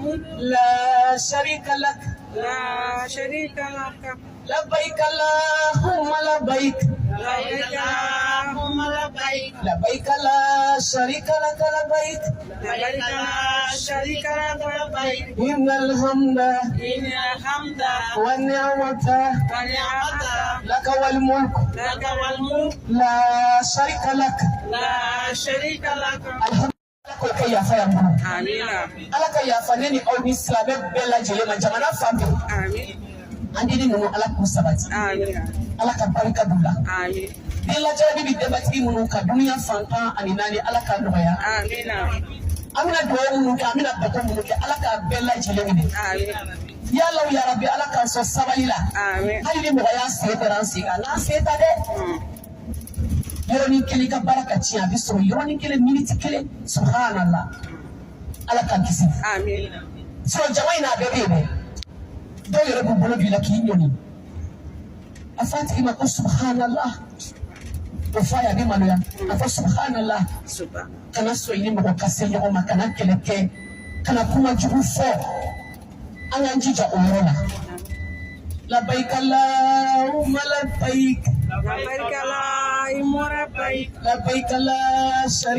لا شريك لك. لا شريك لك. لبيك اللهم لبيك. لبيك اللهم لبيك. لبيك لا شريك لك لبيك. لبيك لا شريك لك لبيك. إن الحمد إن الحمد والنعمة والنعمة لك والملك. لك والملك. لا شريك لك. لا شريك لك. Alhamdulillah, ko ka yafa yan bolo. Amina. Ala ka yafa ne ni aw ni silamɛ bɛɛ lajɛlen ma jamana fan bɛɛ. Amin. An denni ninnu, Ala k'u sabati. Amina. Ala ka barika d'u la. Amin. Den lajarabi bi denbatigi minnu kan dunuya fantan ani naani, Ala ka nɔgɔya. Amina. An bɛna dugawu minnu kɛ, an bɛna bato minnu kɛ, Ala k'a bɛɛ lajɛlen minɛ. Amin. Yalaw yarabi, Ala k'an sɔn sabali la. Amin. Hali ni mɔgɔ y'a sen dara an sen kan, n'an sen ta dɛ, yɔrɔnin kelen i ka baara ka tiɲɛ, a bɛ sɔrɔ yɔrɔnin kelen, miniti kelen. Subhanallah, Ala k'an kisi. Amin. Sɔrɔ jama in na, a bɛɛ bɛ yen dɛ. Dɔw yɛrɛ b'u bolo b'i la k'i ɲɔni, a f'a tigi ma ko subhanallah. O f'a ye, a bɛ maloya, a fɔ subhanallah. Subhan. Kana sɔn i ni mɔgɔ ka se ɲɔgɔn ma, kana kɛlɛ kɛ, kana kuma jugu fɔ. An k'an jija o yɔrɔ la. Labayik allahumma labayik. لبيك اللهم لبيك. لبيك لا شريك